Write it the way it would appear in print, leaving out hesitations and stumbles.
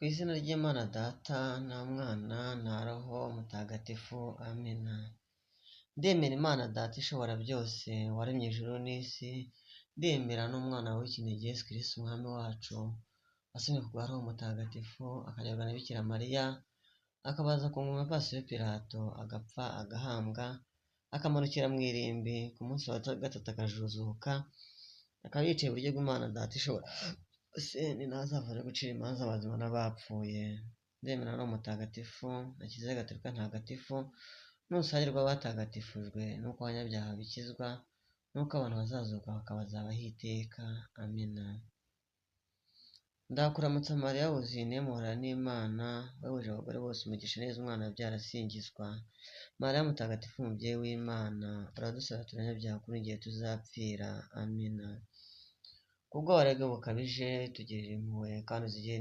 Ku izina ry'Imana Data na Mwana na Roho Mutagatifu, amina. Ndemera Imana Data ishobora byose, waremye ijuru n'isi, ndemera n'Umwana w'ikinege Yesu Kristo Umwami wacu, wasamye ku bwa Roho Mutagatifu, akabyarwa na Bikira Mariya, akabaza ku ngoma ya Ponsiyo Pilato, agapfa, agahambwa, akamanukira mu irimbi, ku munsi wa gatatu akazuka, akaba yicaye iburyo bw'Imana Data ishobora byose, ni nawe azava gucira imanza abazima n'abapfuye. Ndemera Roho Mutagatifu, na Kiliziya Gatolika Ntagatifu, n'urusange rw'abatagatifujwe, n'uko abanyabyaha bikizwa, n'uko abantu bazazuka bakabazabaho iteka. Amina. Ndakuramutsa Mariya wuzuye inema, uhorana n'Imana, wahebuje abagore bose umugisha neza umwana wabyara asingizwa. Mariya Mutagatifu, umubyeyi w'Imana, uradusaba turanyabyaha kuri igihe tuzapfira. Amina. Kubwo warega bukabije, tugirira impuhwe kandi uzigire